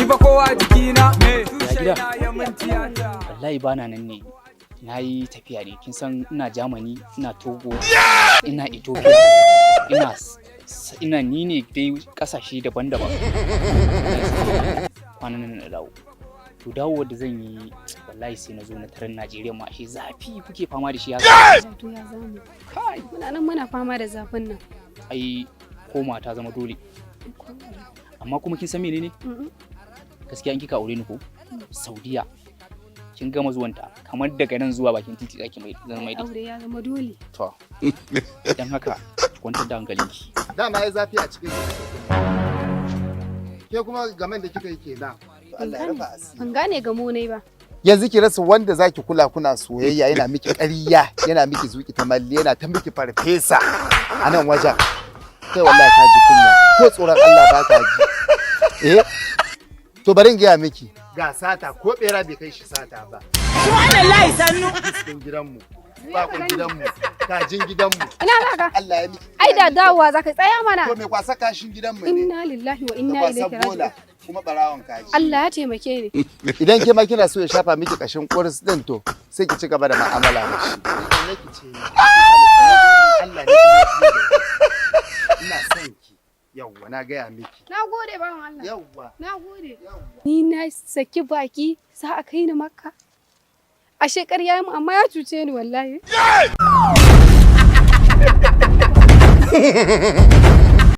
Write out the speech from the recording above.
Ni fa kowa jikina. Ya gida? Tushe na ya mun tiyata. Wallahi bana nan ne, na yi tafiya ne. Kin san ina Germany, ina Togo, ina Ethiopia, ina ni ne dai kasashe daban-daban. Kwanan nan na dawo. To, dawowar da zan yi, wallahi sai na zo na tarar Najeriya ma ashe zafi kuke fama da shi haka. To, ya zamu? Kai. Muna nan muna fama da zafin nan. Ai koma ta zama dole. Amma kuma kin san menene? Mm-mm. Gaskiya in kika aure ni, ko Saudiya kin gama zuwanta, kamar daga nan zuwa bakin titi zaki mai zan mai da. Aure ya zama dole. To, dan haka ki kwantar da hankalinki. Dama ya zafi a cikin ke kuma gamen da kika yi kenan. Allah ya rufa asiri. Ban gane gamo ne ba. Yanzu ki rasa wanda zaki kula, kuna soyayya, yana miki ƙarya, yana miki zuki ta malli, yana ta miki farfesa a nan wajen. Kai, wallahi ka ji kunya, ko tsoron Allah ba ka ji. Eh, to, bari in gaya miki, ga sata ko bera bai kai shi sata ba. Subhanallahi, sannu. Cikin gidanmu, bakon gidanmu, kajin gidanmu. Ina za ka? Allah ya miki. Ai da dawowa za ka tsaya mana. To, mai kwasa kashin gidanmu ne. Inna lillahi wa da inna kwasa ilaihi bola raji'un. Kuma barawon kaji. Allah ya taimake ni. Idan ke ma kina so ya shafa miki kashin ƙuris din, to sai ki ci gaba da mu'amala da shi. Ni ki ce ni. Allah ne kuma ya ji da ni. Ina son ki. Yawwa, na gaya miki. Na gode, bawan Allah. Yawwa. Na gode. Yawwa. Ni na saki baki za a kai ni Makka. Ashe ƙarya mu, amma ya cuce ni wallahi.